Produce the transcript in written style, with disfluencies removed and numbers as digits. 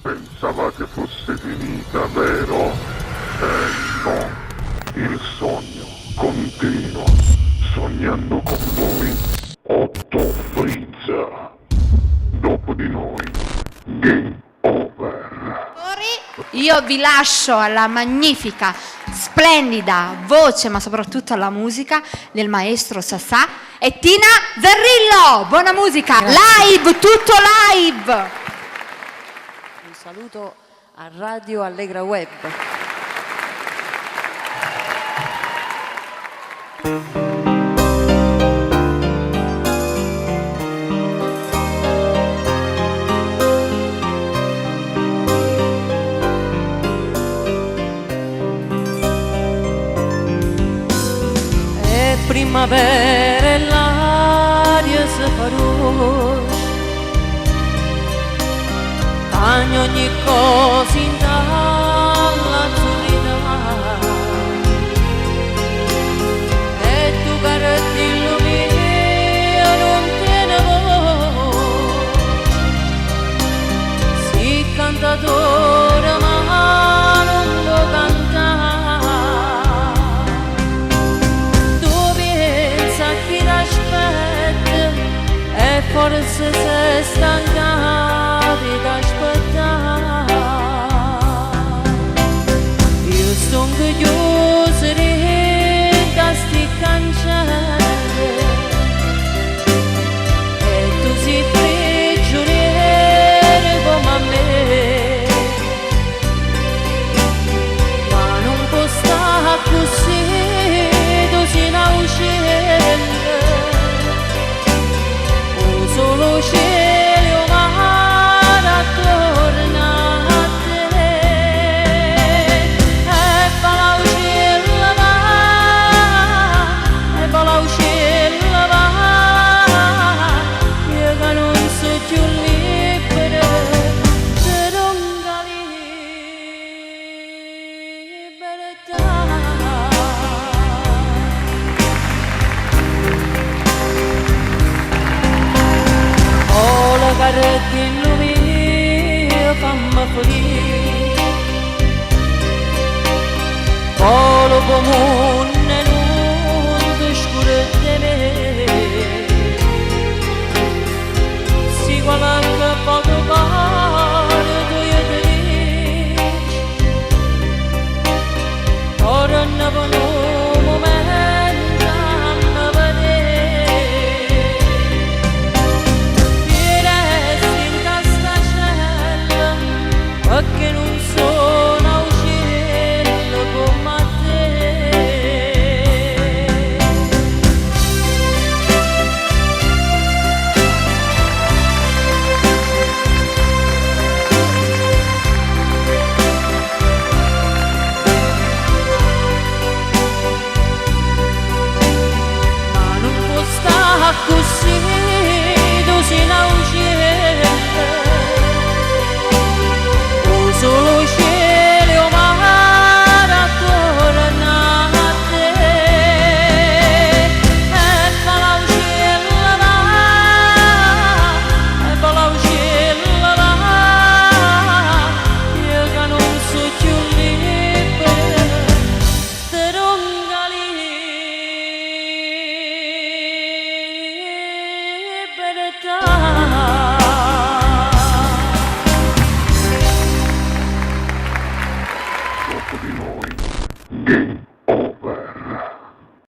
Pensavate fosse finita, vero? Eh no, il sogno continua, sognando con voi Otto Freezer. Dopo di noi, Game Over. Io vi lascio alla magnifica, splendida voce, ma soprattutto alla musica del maestro Sassà e Tina Zerrillo. Buona musica, live, tutto live. Un saluto a Radio Allegra Web. È primavera e l'aria si fa rossa Cagna ogni cosa in dall'azzurrina E tu cartello mio non te ne vuoi Si cantatore ma non può cantare Tu pensa a chi t'aspetta e forse sei stanca di t'aspettare Io sono chiusa dentro a sti cancelli E tu sei prigioniero come a me Ma non può stare così, tu sei un uccello O solo cielo mare attorno a te E va l'uccello va, e va l'uccello va Io che non so più libero, te donga libertà. Oh, la carrettina mia, fammi felice. Volo come un non scuro di me. Si qualche poco cuore tu io ti dici, ora ne vuoi un momento a me vedere. Ti resti in sta cella perché non sono uccello come a te. Ma non può stare così, tu sei un uccello O solo cielo mare attorno a te E fa l'uccello va, e fa l'uccello va Io che non so più libero te donga libertà. Dopo di noi,